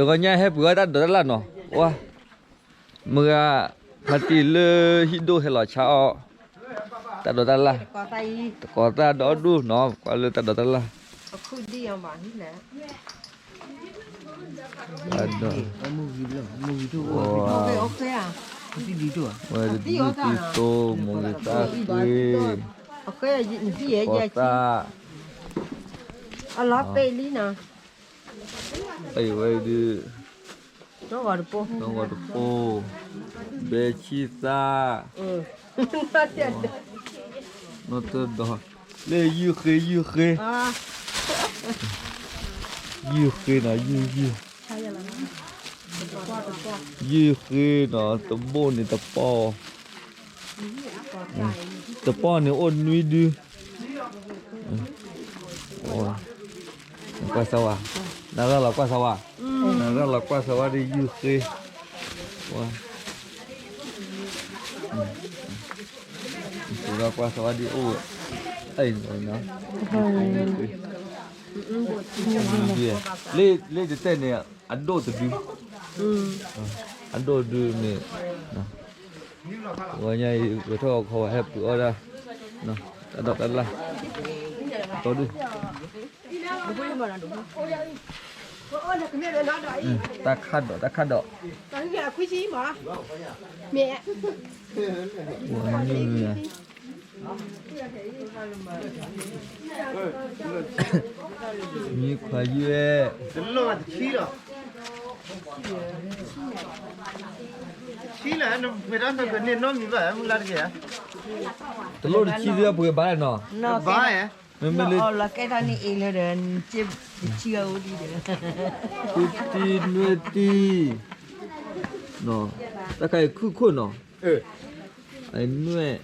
တဂီၤညါဟဲပှ့ၤအီၣ်တၢ်ဒိးတၢ်လၣ်နီၤ, ဝါ, မုၢ်ဂၤ, ဖါတံၢ်လၢဟံၣ်ဒိၣ်ဟဲလီၤဆါအီၣ် တၢ်ဒိးတၢ်လၣ်, တကိးသၣ်ဒီဒူၣ်နီၤ, ကွၢ်လၢတၢ်ဒိးတၢ်လၣ် ဝဲဒုးဒုးသံသိ, မိၢ်ဂ့ၤသၣ်ဃ့, တကိးသၣ်, အဝဲဒုး, နီၢ်ဂီၤတပိၢ်, ဘဲဆံၣ်သၣ်, နီၢ်တဒီး, လၢယုၢ်ဃ့ယုၢ်ဃ့, ယုၢ်ဃ့နီၤ, ယုၢ်ယုၢ်, ယုၢ်ဃ့နီၤ, တဘိၣ်န့ၣ်တပီၢ် တပီၢ်န့ၣ်အိၣ်နွံဒု, ကွၢ်စၢ်ဝါ, နရၢ်လီၤကွၢ်စၢ်ဝါ, နရၢ်လီၤကွၢ်စၢ်ဝါဒ်ယုၢ်ဃ့, ဝါ, နရၢ်ကွၢ်စၢ်ဝါဒ်အိၣ်ဝဲ, အဲၣ်နီၤ, လၢတတဲန့ၣ် အဒိၣ်တဒု, အဒိၣ်ဒုန့ၣ် ဝဲညါအံၤ ဝဲထီၣ်ခီဝဲဟဲပှ့ၤအီၣ်ဒၣ် တၢ်ဒိးတၢ်လၣ် တီဒု, တၢ်ခၣ်ဒိး တၢ်ခၣ်ဒိး, မ့ၢ်ခွါယုၢ်, တလိၣ်တဆံသ့ၣ်ပှ့ၤဘၣ်နီၤ, မ့မ့ၢ်လၢ ဃုတံၢ်နွဲၢ်တံၢ်, တၢ်ခါအံၤခုၣ်ခိၣ်နီၤ, အနွဲၣ်,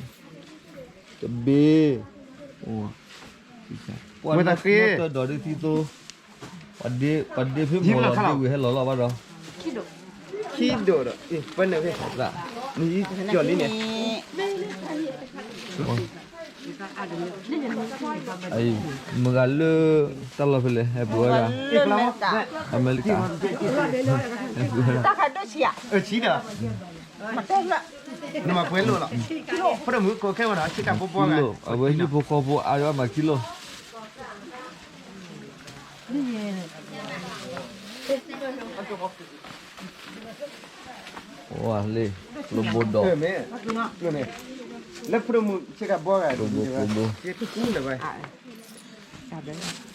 တဘ့ၣ်, ပှၤနီၢ်တၢၢ်ဒီးဒ်သံသိ, ပှၤဒ့ဖ့မီၤလီၤဒ့ဝံၤဟဲလီၤလီၤဘၣ်ဒီး, ခံဒိးဒီး, မုၢ်ဂၤလၢ တၢ်လီၢ်ဖဲလဲၣ် ဟဲပှ့ၤဝဲဒၣ်, အမဲရကၤ, ဟဲပှ့ၤဝဲဒၣ်, ခံလိာ်, အဝဲဟံၣ်ဖိဃီဖိအါဒၣ်မးခံလိာ်, ဝါလ့, ကျိဘိဒီး, ကျိဘိ, ကျိဘိ,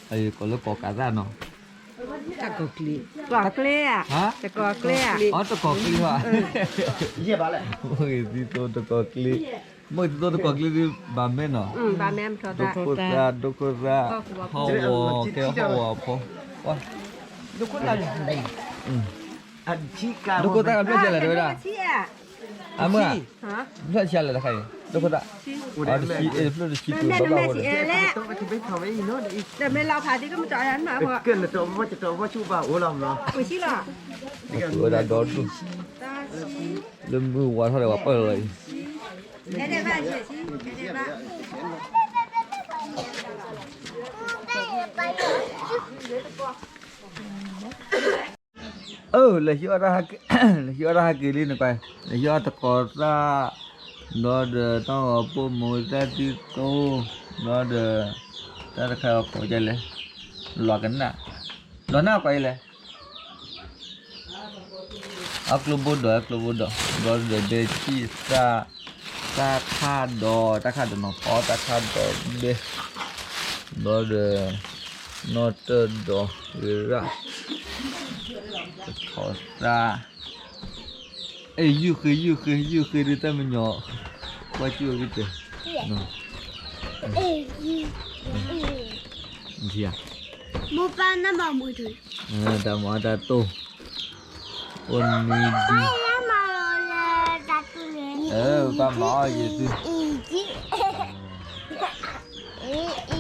အံၤကိးလၢကိးကးသၣ်နီၤ, တကိးကျ့ဧါ, တကိးကျ့ဧါ, အတကိးကျ့ဘၣ်, မ့ၢ်ဂ့ၤသံသိတကိးကျ့, မ့ၢ်ဂ့ၤသံသိတကိးကျ့ဒ်ဘၣ်မဲနီၤ, ဒိခိၣ်သၣ် ဒိခိၣ်သၣ်, ဟီၣ်ဝီၤကဲဟီၣ်ဝီၤအဖီ, ဒိခိၣ်သၣ်ကဘျၢၣ်စံးလဲၣ်တဲဝဲဒၣ်, အမုၢ်ဧါ, ဘျၢၣ်စံးလဲၣ်တခါအံၤ ဒိခိၣ်သၣ်, တဆံ, တဖျၢၣ်တဆံပှ့ၤဘၣ်ဘၣ်ဝဲ, တမ့ၢ်လီၤဖးဒ်ကမတၤ, ပှ့ၤဝဲဒၣ်ဒီဒူၣ်, လၢမုၢ်ဝါထီၣ်ဒီးပှၤပၢၢ်လီၤအံၤ အၢ လဲၤဟံးအီၣ်တၢ်ဟဲက့ၤလံနကွၢ်, လဲၤဟံးအီၣ်တကိးသၣ်, ဘျီဒီးတၢ်ဂီၤပိာ်မုၣ်တၢ်သံသိ, ဘျီဒီး တၢ်တခါအီၤကိးဒ်လဲၣ်, လီၤကနၣ်, လီၤနၢ်ကွၢ်အံၤလဲၣ်, အကျိဘိဒီး အကျိဘိဒီး ဘျီဒီးဘဲထံၣ်သၣ်, တၢ်ခၣ်ဒီး တၢ်ခၣ်ဒီးနီၤဖီ တၢ်ခၣ်ဒီးဘဲ, ဘျီဒီး နီၢ်တၢၢ်ဒီးဂ့ၤရၣ်, တထီသၣ်, အဲ ယုၢ်ဃ့ ယုၢ်ဃ့ ယုၢ်ဃ့ဒ်တၢ်မညီၤ, ကွၢ်စူၣ်အဂ့ၢ်တၢၢ်, ထံဧါ, မိၢ်ပၢ်နမၤမူထူ, တၢ်မၤတၢ်တိၢ်, အိၣ်နွံဒံ, ပၢ်မၤအီၣ်ယသု, အံၤ